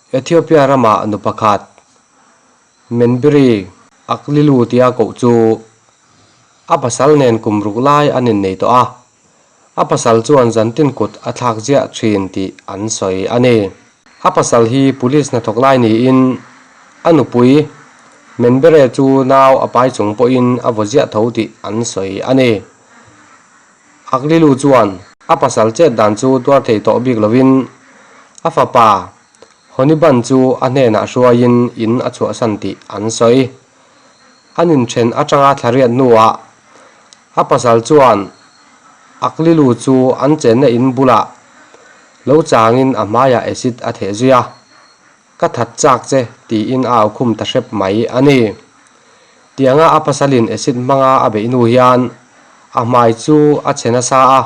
Ethiopia rama nu pakhat, Menbiri Aklilu tia koh chu a pasal nen kum ruk lai an innei tawh a, a pasal chuan zantin kut a thlak ziah thin tih an sawi a ni. A pasal hi police hnathawk lai niin a nupui Menbere chu nau a pai chung pawhin a vaw ziah tho tih an sawi a ni. Aklilu chuan a pasal chet dan chu tuar thei tawh bik lovin a fapa Honiban chu a hnenah hruaiin in a chhuahsan tih an sawi. An inthen atanga thlariat hnuah a pasal chuan Aklilu chu an chenna in bulah lo changin a hmaiah acid a theh zui a. Ka that chak che tiin a au khum ta hrep mai a ni. Tianga a pasalin acid hmanga a beih hnu hian a hmai chu a chhe nasa a,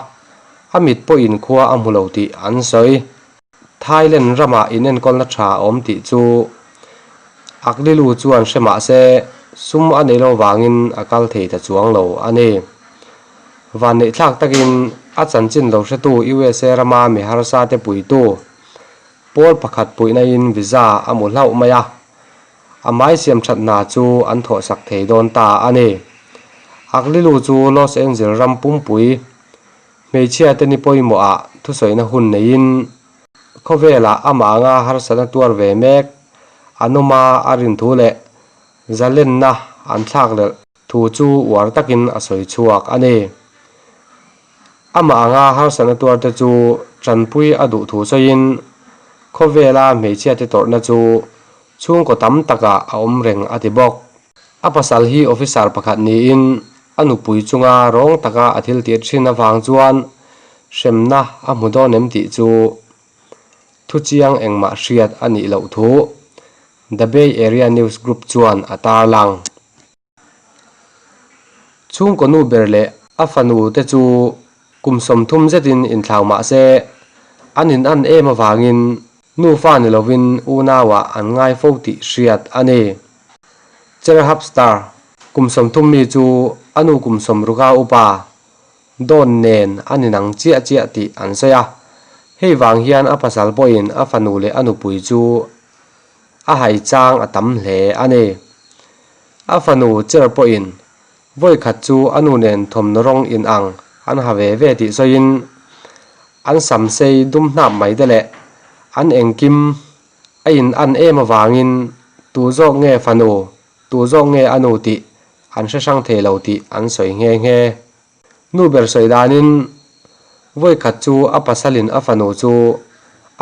a mit pawhin khua a hmu lo tih an sawi. Thailand ramah inenkawlna tha a awm tih chu Aklilu chuan hre mah se sum a neih lo vangin a kal thei ta chuang lo a ni. Vanneihthlak takin a chanchin lo hretu USA rama mi harsa te puitu Pawl pakhat puihnain visa a hmu hlauh mai a, a hmai siam that hna chu an thawhsak thei dawn ta a ni. Aklilu chu Los Angeles ram pumpui hmeichhia te ni pawimawhah thusawina hun neiin khawvelah amah anga harsatna tuar ve mek an awm a a rin thu leh zalenna an thlak lelh thu chu uar takin a sawi chhuak a ni. Amah anga harsatna tuarte chu tanpui a duh thu sawiin khawvela hmeichhiate tawrhna chu chhungkaw tam takah a awm reng a ti bawk. A pasal hi officer pakhat niin a nupui chunga rawng taka a thil tir thin avang chuan hremna a hmu dawn em tih chu thuchiang engmah hriat a nih loh thu The Bay Area News Group chuan a tarlang. Chhungkaw nu ber leh a fanu te chu kum 30 zetin inthlau mah se, an in an em avangin nufa ni lovin unauah an ngai fo tih hriat a ni. Cherhab Star kum 30 mi chu a nu kum 60 a upa Dawn nen an inang chiah chiah tih an sawi a, hei vang hian a pasal pawhin a fanu leh a nupui chu a hai chang a tam hle a ni. A fanu cher pawhin vawi khat chu a nu nen thawmhnaw rawng in ang an ha ve ve tih sawiin an sam sei dum hnap mai te leh an engkim a in an em avangin tu zawk nge fanu tu zawk nge a nu tih an hre hrang thei lo tih an sawi nghe nghe. Nu ber sawi danin vawi khat chu a pasalin a fanu chu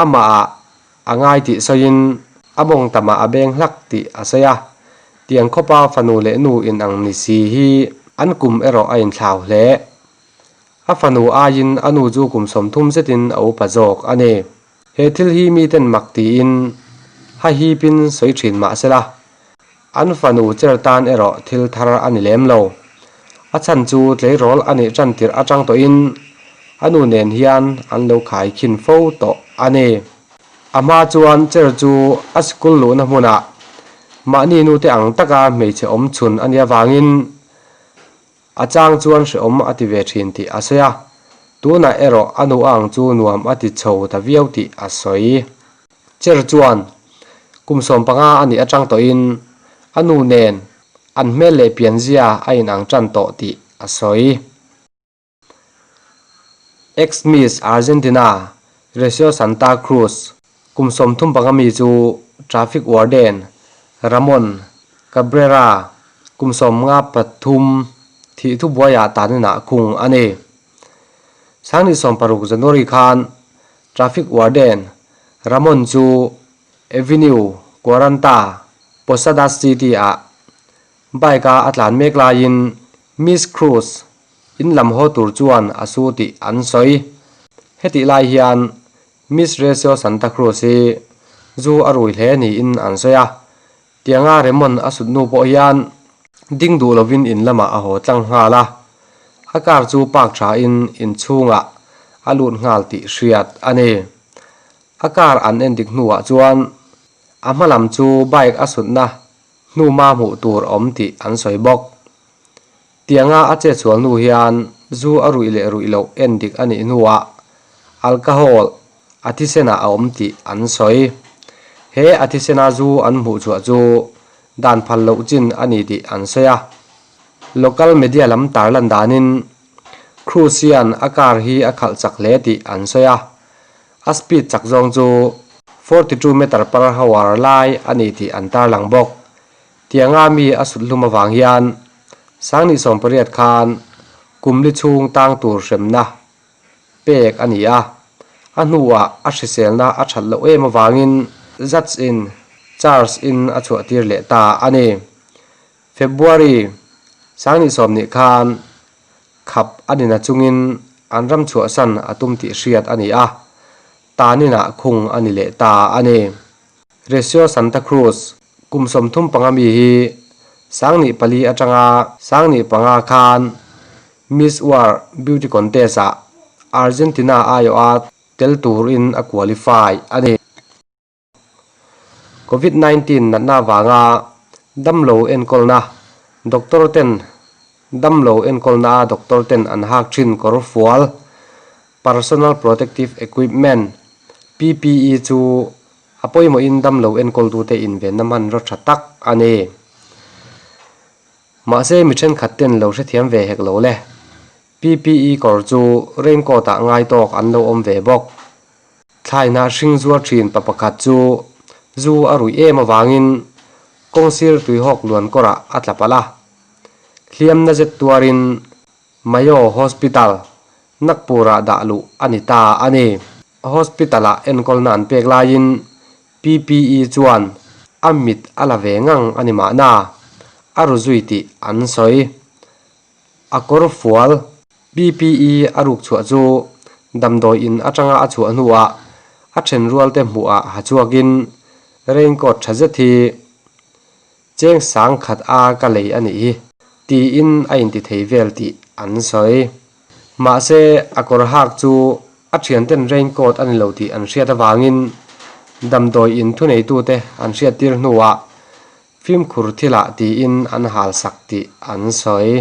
amahah a ngai tih sawiin a mawng tamah a beng hlak tih a sawi a, tiang khawpa fanu leh nu inang ni si hi an kum erawh a inthlau hle. A fanu aiin a nu chu kum 30 zetin a upa zawk a ni. He thil hi miten mak tiin hahipin sawi thin mah sela, an fanu cher tan erawh thil thar a ni lem lo. A chhan chu tleirawl a nih tan tirh atang tawhin a nu nen hian an lo khai khin fo tawh a ni. A hma chuan cher chu a sikul luhna hmunah mahni nute ang taka hmeichhe awm chhun a nih avangin A chang chuan hrehawm a ti ve thin tih a sawi a, tunah erawh a nu ang chu nuam a ti chho ta viau tih a sawi. Cher chuan kum 15 a nih atang tawhin a nu nen an hmel leh pianzia a inang tan tawh tih a sawi. Ex-Miss Argentina Recio Santa Cruz kum 35 mi chu traffic warden Ramon Cabrera kum 53 thih thubuaiah taninah khung a ni. 2016 January khan traffic warden Ramon chu Avenue Cuaranta, Posadas City-ah bike-a a tlan mek laiin Miss Cruz In lam haw tur chuan a su tih an sawi. Hetih lai hian Miss Recio Santa Cruz hi zu a rui hle niin an sawi a. Tianga Raymond a sut hnu pawh hian ding duh lovin in lamah a haw tlang nghal a. A car chu park thain inchhungah a lut nghal tih hriat a ni. A car an endik hnuah chuan a hma lam chu bike a sutna hnuma hmuh tur awm tih an sawi bawk. Tianga a chetsual hnu hian zu a ruih leh ruih loh en dik a nih hnuah alcohol a thisenah a awm tih an sawi. He a thisena zu an hmuh chhuah chu dan phal loh chin a ni tih an sawi a. Local media lam tarlan danin Cruz hian a car hi a khalh chak hle tih an sawi a. A speed chak zawng chu 42 meter per hour lai a ni tih an tarlang bawk. Tianga mi a sut hlum avang hian Sangni 18 khan kum li chhung tang tur hremna pek a ni a, a hnuah a hriselna a that loh em avangin judge in charge in a chhuah tir leh ta a ni. February 2020 khan khap a ni na chungin an ram chhuahsan a tum tih hriat a ni a, taninah khung a ni leh ta a ni. Recio Santa Cruz kum 35 mi hi 2004 atanga 2005 khan Miss World Beauty Contest ah Argentina aiawha tel turin a qualify a ni. Covid 19 natna avanga damlo enkawlna doctor ten damlo enkawlna a doctor ten an hak thin kawr fual Personal Protective Equipment, PPE, chu a pawimawhin damlo enkawltute invenna hmanraw tha tak a ni. Mahse mi thenkhat ten lo hrethiam ve hek lo le. PPE kawr chu raincoat ah ngai tawk an lo awm ve bawk. Thlaina hring zuar thin pa pakhat chu zu a ruih em avangin kawngsir tuihawk luan kawrah a tla palh a. Hliamna zet tuarin Mayo Hospital, Nagpur-ah dah luh a ni ta a ni. Hospital-ah enkawlna an pek laiin PPE chuan a mit a la ve ngang a ni mahna, a ru zui tih an sawi. A kawr fual PPE a ruk chhuah chu damdawi in atanga a chhuah hnuah a thenrualte hmuhah ha chhuakin raincoat tha zet hi cheng sang khat a ka lei a nih hi tiin a inti thei vel tih an sawi. Mahse a kawr hak chu a thianten raincoat a ni lo tih an hriat avangin damdawi in thuneitute an hriattir hnuah Fimkhur thilah tiin an hal sak tih an sawi.